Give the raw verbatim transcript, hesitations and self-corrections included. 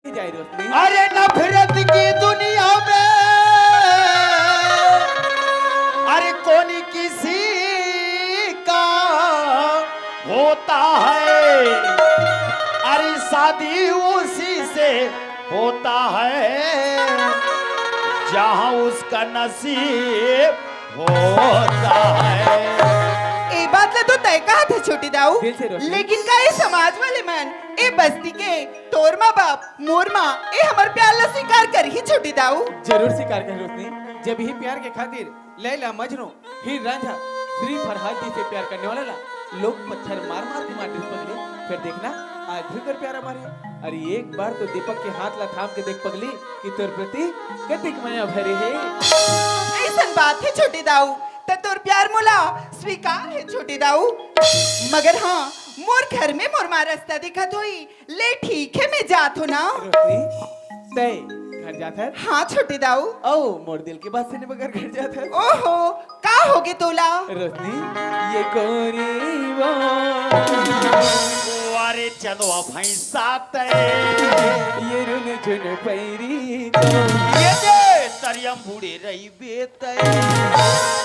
जाए रोशनी। अरे नफरत की दुनिया में, अरे कौन किसी का होता है, अरे शादी उसी से होता है जहां उसका नसीब होता है। ए बात ला तो तय कहा था छोटे दाऊ, दिल से रोशनी। लेकिन का ये समाज वाले मन ए बस्ती के तोर माँ बाप मोर माँ ए हमर प्यार ला स्वीकार करही छोटे दाऊ? जरूर स्वीकार कर रोशनी। जब ही प्यार के खातिर लैला मजनू, हीर रांझा, श्री फरहाद जी से प्यार करने वाला ला लोग पत्थर मार मार के मार दिस पगली, फिर देखना आज भी कर प्यार हमारे। अरे एक बार तो दीपक के हाथ ला थाम के देख पगली कि तोर प्रति कतिक मया भरे हे। ऐसन बात है छोटे दाऊ, त तोर प्यार मोला स्वीकार है छोटे दाऊ। मगर हाँ, मोर घर में मोर माँ रास्ता दिखत होई, ले ठीक है, मैं जात हो ना। रोशनी, तय घर जात हर? हाँ छोटे दाऊ। ओ मोर दिल के बात सुने बगैर घर जात हर? ओहो, का होगे तोला? रोशनी, ये कोरी वो, वारे चंदवा भैंसा तय, ये रुन झुन पैरी को, ये दे तरियम बूढ़े रही बेतय।